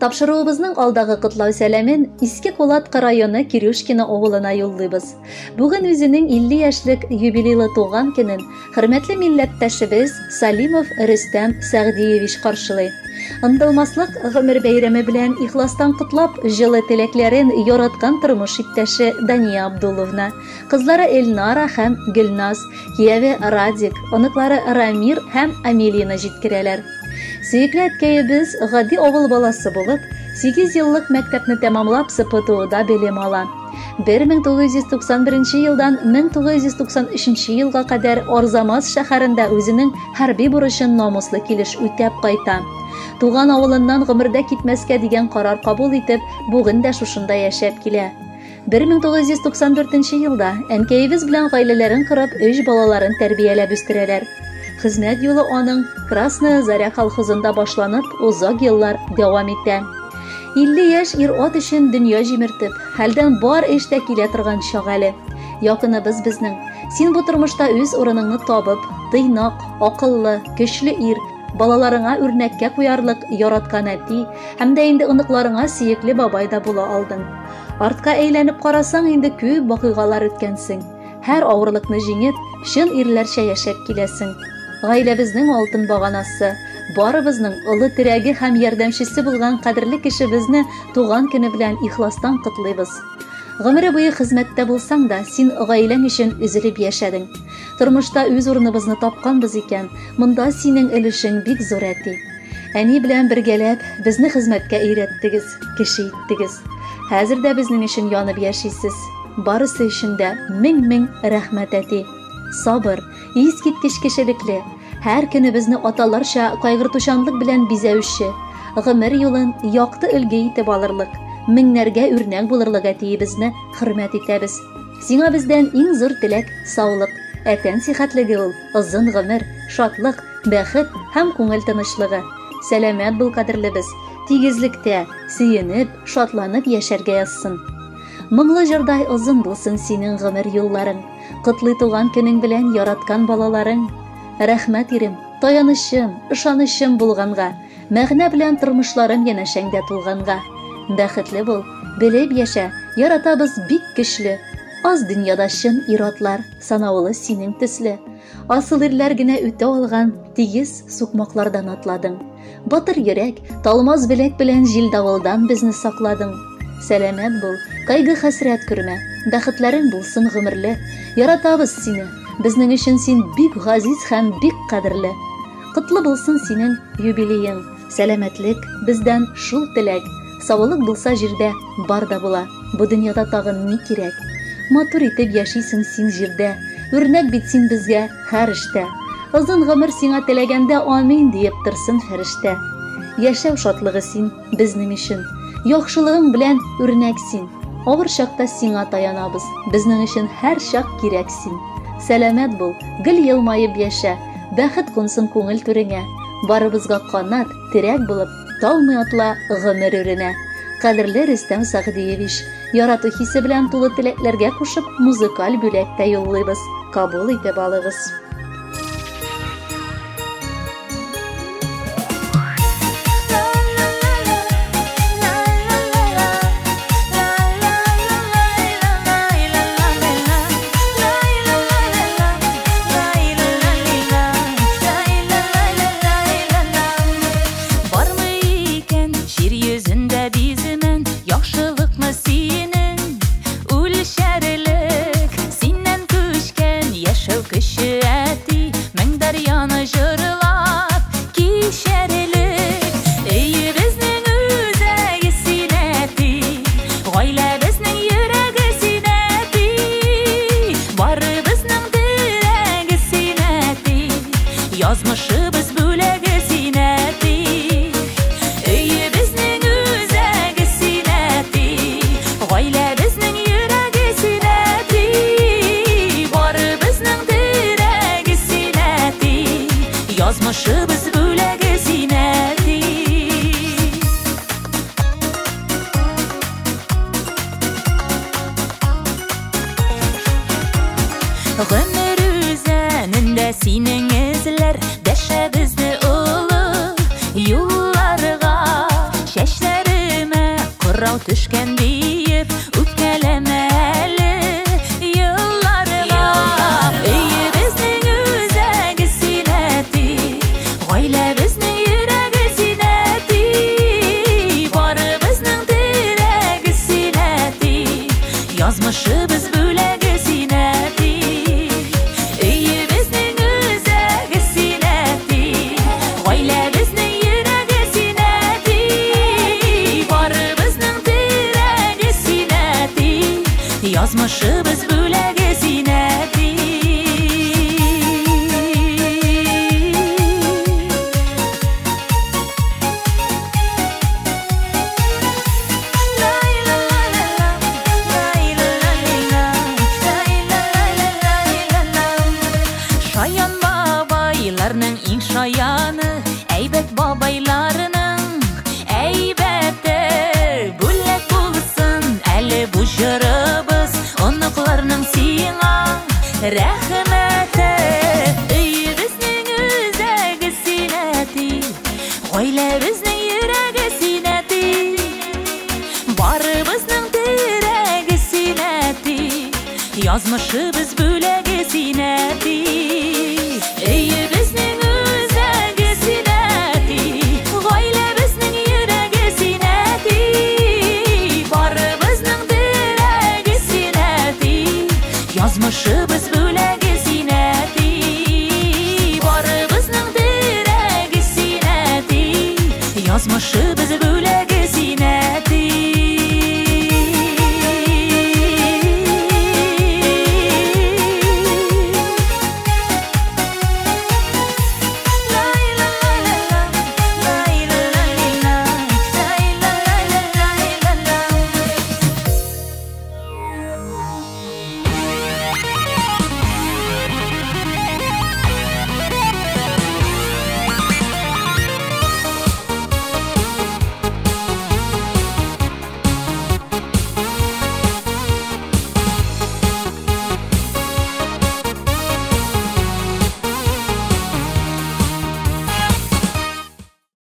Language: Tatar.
Тапшыруыбызның алдагы котлау сәламен Иске Кулаткы районы Кирюшкино авылына юллыйбыз. Бүген үзенең 50 яшьлек юбилейлы туган көнен хөрмәтле милләттәшебез Салимов Рөстәм Сәгъдиевич каршылый. Онытылмаслык гомер бәйрәме белән ихластан котлап, җылы теләкләрен яраткан тормыш иптәше Дания Абдулловна, кызлары Эльнара һәм Гөлназ, кияве Радик, оныклары Рамир һәм Амелина җиткерәләр. Сөекле әткәебез гади авыл баласы булып, 8 еллык мәктәпне тәмамлап СПТУда белем ала. 1991 елдан 1993 елга кадәр Арзамас шәһәрендә үзенең хәрби бурычын намуслы килеш үтәп кайта. Туган авылыннан гомердә китмәскә дигән карар кабул итеп, бүген дә шушында яшәп килә. 1994 елда әнкәебез белән гаиләләрен корып, өч балаларын тәрбияләп үстерәләр. Хезмәт юлы аның Красная Заря колхозында башланып, озак еллар дәвам итә. 50 яшь ир-ат өчен дөнья җимертеп, хәлдән бар эш тә килә торган чак әле. Якыныбыз безнең. Син бу тормышта үз урыныңны табып, тыйнак, акыллы, көчле ир, балаларыңа үрнәккә куярлык яраткан әти һәм дә инде оныкларыңа сөекле бабай да була алдың. Артка әйләнеп карасаң, инде күп вакыйгалар үткәнсең. Һәр авырлыкны җиңеп, чын ирләрчә яшәп киләсең. Гаиләбезнең алтын баганасы, барыбызның олы терәге һәм ярдәмчесе булган кадерле кешебезне туган көне белән ихластан котлыйбыз. Гомере буе хезмәттә булсаң да, син гаиләң өчен өзелеп яшәдең. Тормышта үз урыныбызны тапканбыз икән, монда синең өлешең бик зур, әти. Әни белән бергәләп безне хезмәткә өйрәттегез, кеше иттегез. Хәзер дә безнең өчен янып яшисез. Барысы өчен дә мең-мең рәхмәт, әти. Сабыр, искиткеч кешелекле, һәр көнебезне аталарча кайгыртучанлык белән бизәүче, гомер юлын якты өлге итеп алырлык, меңнәргә үрнәк булырлык әтиебезне хөрмәт итәбез. Сиңа бездән иң зур теләк саулык, ә тән сихәтлеге ул озын гомер, шатлык, бәхет һәм күңел тынычлыгы. Сәламәт бул, кадерлебез, тигезлектә, сөенеп, шатланып яшәргә язсын. Моңлы җырдай озын булсын синең гомер юлларың. Котлый туган көнең белән яраткан балаларың. Рәхмәт, ирем, таянычым, ышанычым булганга, мәгънә белән тормышларым янәшәңдә тулганга. Бәхетле бул, белеп яшә, яратабыз бик көчле. Аз дөньяда чын ир-атлар, санаулы синең төсле. Асыл ирләр генә үтә алган тигез сукмаклардан атладың. Батыр йөрәк, талмас беләк белән җил-давылдан безне сакладың. Сәламәт бул, кайгы-хәсрәт күрмә, бәхетләрең булсын гомерле. Яратабыз сине, безнең өчен син бик газиз һәм бик кадерле. Котлы булсын синең юбилеең, сәламәтлек, бездән шул теләк. Саулык булса җирдә бар да була, бу дөньяда тагын ни кирәк? Матур итеп яшисең син җирдә, үрнәк бит син безгә һәр эштә. Озын гомер сиңа теләгәндә амин диеп торсын фәрештә. Яшәү шатлыгы син безнең өчен, яхшылыгың белән үрнәк син. Авыр чакта сиңа таянабыз, безнең өчен һәр чак кирәк син. Сәламәт бул, гел елмаеп яшә, бәхет кунсын күңел түреңә. Барыбызга канат, терәк булып, талмый атла гомер үренә. Кадерле Рөстәм Сәгъдиевич, ярату хисе белән тулы теләкләргә кушып музыкаль бүләк тә юллыйбыз. Кабул итеп алыгыз. Бармы икән җир йөзендә биземен яхшылыкны синең үлчәрлек? Синнән күчкән яшәү көче, әти, мең дәрьяны җырлап кичәрлек. Өебезнең үзәге син, әти, гаиләбезнең йөрәге син, әти, барыбызның терәге син, әти, язмышыбыз бүләге син, әти. Өебезнең үзәге син, әти, гаиләбезнең йөрәге син, әти, барыбызның терәге син, әти, язмышыбыз бүләге син, әти. Гомер үзәнендә синең эзләр дәшә безне олы юлларга. Чәчләре Кыңгырау төшкән диеп, үпкәләмә әле елларга. Өебезнең үзәге син, әти, гаиләбезнең йөрәге син, әти, барыбызның терәге син, әти, язмышыбыз бүләге син, әти. Өебезнең үзәге син, әти, гаиләбезнең йөрәге син, әти, барыбызның терәге син, әти, язмышыбыз бүләге син, әти. Шаян бабайларның иң шаяны, әйбәт бабайларының әйбәте. Бүләк булсын әле бу җырыбыз, оныкларның сиңа рәхмәте. Өебезнең үзәге син, әти, гаиләбезнең йөрәге син, әти, барыбызның терәге син, әти, язмышыбыз бүләге син, әти. Өебезнең үзәге син, әти, гаиләбезнең йөрәге син, әти, барыбызның терәге син, әти, язмышыбыз